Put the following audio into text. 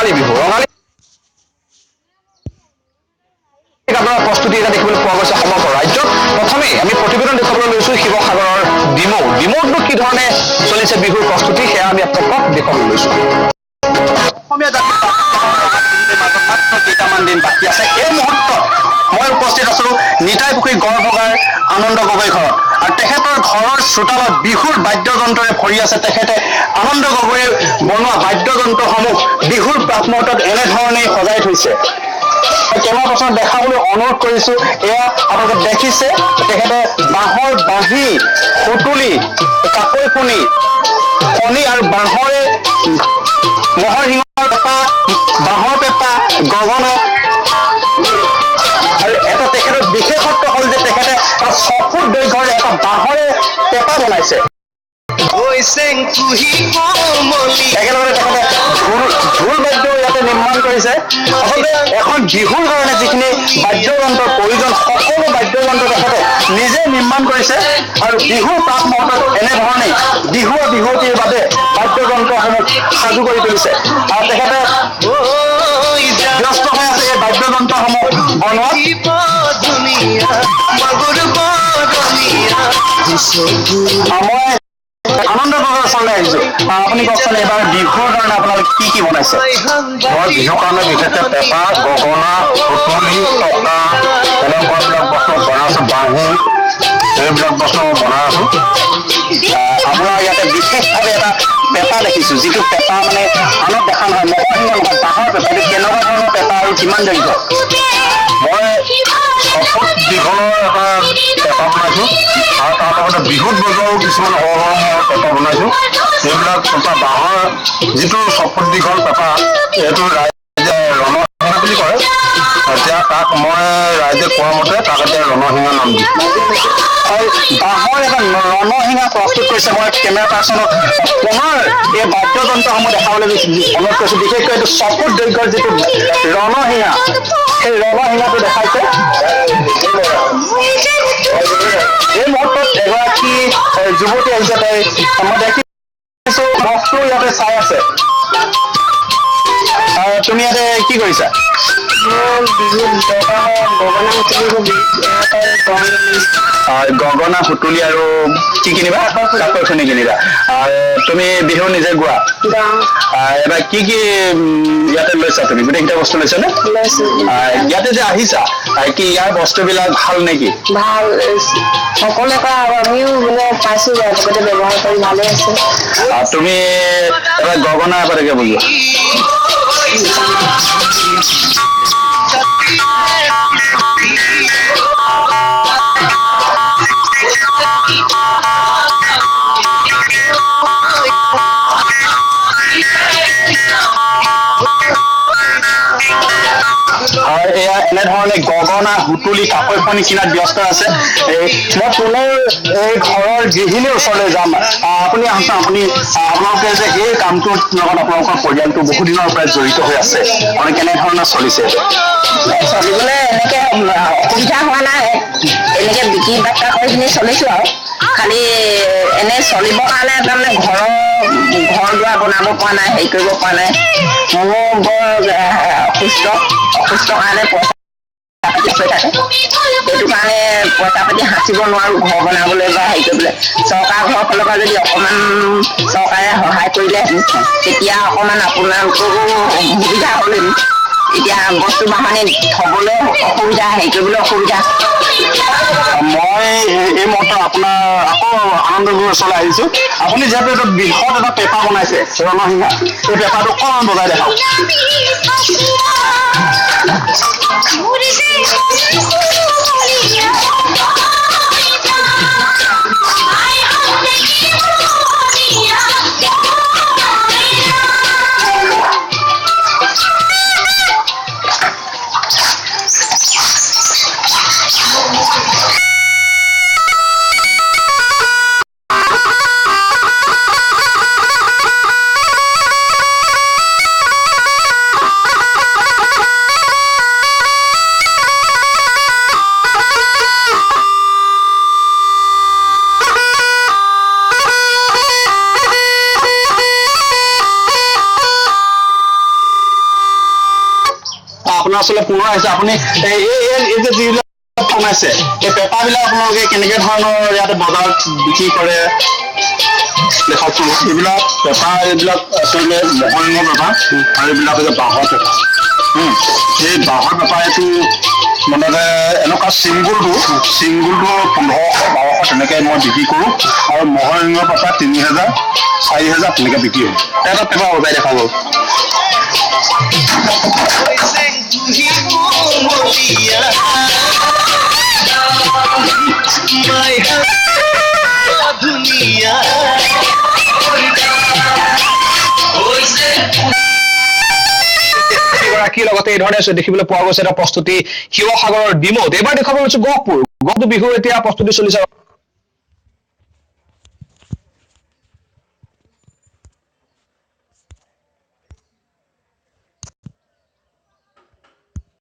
ৰঙালী বিহু। ৰঙালী আপোনাৰ প্ৰস্তুতি এটা দেখিবলৈ পোৱা গৈছে সমগ্ৰ ৰাজ্যত। প্ৰথমেই আমি প্ৰতিবেদন দেখুৱাবলৈ লৈছো শিৱসাগৰৰ ডিমৌ। ডিমৌতনো কি ধৰণে চলিছে বিহুৰ প্ৰস্তুতি, সেয়া আমি আপোনালোকক দেখুৱাবলৈ লৈছো। অসমীয়া জাতিৰ মাজত মাত্ৰ কেইটামান দিন বাকী আছে। এই মুহূৰ্তত মই উপস্থিত আছো নিতাইপুখুৰী গড়ভগাৰ আনন্দ গগৈ ঘৰত, আৰু তেখেতৰ ঘৰৰ চোতালত বিহুৰ বাদ্যযন্ত্ৰৰে ভৰি আছে। তেখেতে আনন্দ গগৈয়ে বনোৱা বাদ্যযন্ত্ৰসমূহ বিহুৰ প্ৰাকমুহূৰ্তত এনেধৰণেই সজাই থৈছে। কেমেৰা পাৰ্চনক দেখাবলৈ অনুৰোধ কৰিছো। এয়া আপোনালোকে দেখিছে, তেখেতে বাঁহৰ বাঁহী, সুতুলি, কাকৈ ফণি, ফণি আৰু বাঁহৰে ম'হৰ শিঙৰ পেঁপা, বাঁহৰ পেঁপা, গগনা। আৰু এটা তেখেতৰ বিশেষত্ব হ'ল যে তেখেতে এটা 6 ফুট দৈৰ্ঘ্যৰ এটা বাঁহৰে পেঁপা বনাইছে। একেলগে তেখেতে ঢোল বাদ্য ইয়াতে নিৰ্মাণ কৰিছে। আচলতে এখন বিহুৰ কাৰণে যিখিনি বাদ্যযন্ত্ৰৰ প্ৰয়োজন, সকলো বাদ্যযন্ত্ৰ তেখেতে নিজে নিৰ্মাণ কৰিছে। আৰু বিহুৰ প্ৰাক মুহূৰ্তত এনেধৰণেই বিহুৱা বিহুৱতীৰ বাবে বাদ্যযন্ত্ৰসমূহ সাজু কৰি তুলিছে। আৰু তেখেতে ব্যস্ত হৈ আছে এই বাদ্যযন্ত্ৰসমূহ বনোৱাত। মই আনন্দ গগৈৰ ওচৰলৈ আহিছো। আপুনি কওকচোন, এইবাৰ বিহুৰ কাৰণে আপোনালোকে কি কি বনাইছে? মই বিহুৰ কাৰণে বিশেষকৈ পেঁপা, গগনা, সুতুলি, টকা এনেকুৱাবিলাক বস্তু বনাইছো, বাঁহী এইবিলাক বস্তু বনাই আছো। আপোনাৰ ইয়াতে বিশেষভাৱে এটা পেঁপা দেখিছো, যিটো পেঁপা মানে আনত দেখা নহয়, ম'হৰ শিঙৰ নহয়, বাঁহৰ পেঁপা। এইটো কেনেকুৱা ধৰণৰ পেঁপা আৰু কিমান দৈৰ্ঘ্য? মই 6 ফুট দীঘলৰ এটা পেঁপা বনাইছো, আৰু তাৰ লগতে বিহুত বজোৱাও কিছুমান সৰু সৰু পেঁপা বনাইছো। এইবিলাক পেঁপা বাঁহৰ যিটো 6 ফুট দীঘল পেঁপা, এইটো ৰাইজে ৰণসিঙা বুলি কয়। এতিয়া তাক মই ৰাইজে কোৱা মতে তাক এতিয়া ৰণসিঙা নাম দিছোঁ। হয়, বাঁহৰ এটা ৰণসিঙা প্ৰস্তুত কৰিছে। মই কেমেৰা পাৰ্চনক পুনৰ এই বাদ্যযন্ত্ৰসমূহ দেখাবলৈ অনুৰোধ কৰিছো। বিশেষকৈ এইটো 6 ফুট দৈৰ্ঘ্যৰ যিটো ৰণসিঙা, সেই ৰণসিঙাটো দেখাইছে। এই মুহূৰ্তত এগৰাকী যুৱতী আহিছে, তাই মই দেখিছো বস্তু ইয়াতে চাই আছে। তুমি ইয়াতে কি কৰিছা? গগনা, সুতুলি আৰু কি কিনিবা? কাপোৰ খনি কিনিবা। তুমি বিহু নিজে গোৱা? এবাৰ কি কি ইয়াতে লৈছা তুমি? গোটেইকেইটা বস্তু লৈছা নে? ইয়াতে যে আহিছা, কি ইয়াৰ বস্তুবিলাক ভাল নেকি? ভাল, সকলোৱে কয়, আৰু আমিও মানে পাইছো, লগতে ব্যৱহাৰ কৰি ভালে আছে। তুমি এবাৰ গগনা এবাৰকে বুজোৱা। হয়, এয়া এনেধৰণে গগনা, সুতুলি, কাকৈ ফণি কিনাত ব্যস্ত আছে। এই মই পুনৰ এই ঘৰৰ গৃহিণীৰ ওচৰলৈ যাম। আপুনি আহকচোন, আপোনালোকে যে এই কামটোৰ লগত আপোনালোকৰ পৰিয়ালটো বহু দিনৰ পৰাই জড়িত হৈ আছে, আপুনি কেনেধৰণে চলিছে? চলিবলৈ এনেকে অসুবিধা হোৱা নাই, এনেকে বিক্ৰী বাৰ্তা কৰি পিনি চলিছো। আৰু খালি এনে চলিবৰ কাৰণে তাৰমানে ঘৰ দুৱাৰ বনাব পৰা নাই, হেৰি কৰিব পৰা নাই। মোৰো বৰ অসুস্থ, অসুস্থ কাৰণে পইচা পাতি হৈ থাকে, সেইটো কাৰণে পইচা পাতি সাঁচিব নোৱাৰো ঘৰ বনাবলৈ বা হেৰি কৰিবলৈ। চৰকাৰ ঘৰৰ ফালৰ পৰা যদি অকণমান চৰকাৰে সহায় কৰিলেহেঁতেন, তেতিয়া অকণমান আপোনালোকৰো সুবিধা হ'লহেঁতেন। এতিয়া বস্তু বাহানি থবলৈ অসুবিধা, হেৰি কৰিবলৈ অসুবিধা। মই এই মুহূৰ্তত আপোনাৰ আকৌ আনন্দ গগৈৰ ওচৰলৈ আহিছো। আপুনি যিহেতু এইটো বৃহৎ এটা পেঁপা বনাইছে ৰণসিঙা, এই পেঁপাটো অকণমান বজাই দেখাওক। আপোনাৰ ওচৰলৈ পুনৰ আহিছে। আপুনি এই যে যিবিলাক বনাইছে, এই পেপাবিলাক আপোনালোকে কেনেকে ধৰণৰ ইয়াতে বজাৰত বিক্ৰী কৰে দেখাওকচোন। এইবিলাক পেপা, এইবিলাক আচলতে মহৰিঙৰ পেপা আৰু এইবিলাক হৈছে বাঁহৰ পেপা। এই বাঁহৰ পেপা এইটো মানে এনেকুৱা চিংগুলটো 1500 1200 তেনেকে মই বিক্ৰী কৰোঁ, আৰু মহৰিঙৰ পেপা 3000 4000 তেনেকে বিক্ৰী হয়। এটা পেপা বজাই দেখাব। গৰাকীৰ লগতে এই ধৰণে দেখিবলৈ পোৱা গৈছে এটা প্ৰস্তুতি শিৱসাগৰৰ ডিমৌত। এইবাৰ দেখুৱাব লৈছো গহপুৰ। গহপুৰ বিহুৰ এতিয়া প্ৰস্তুতি চলিছে।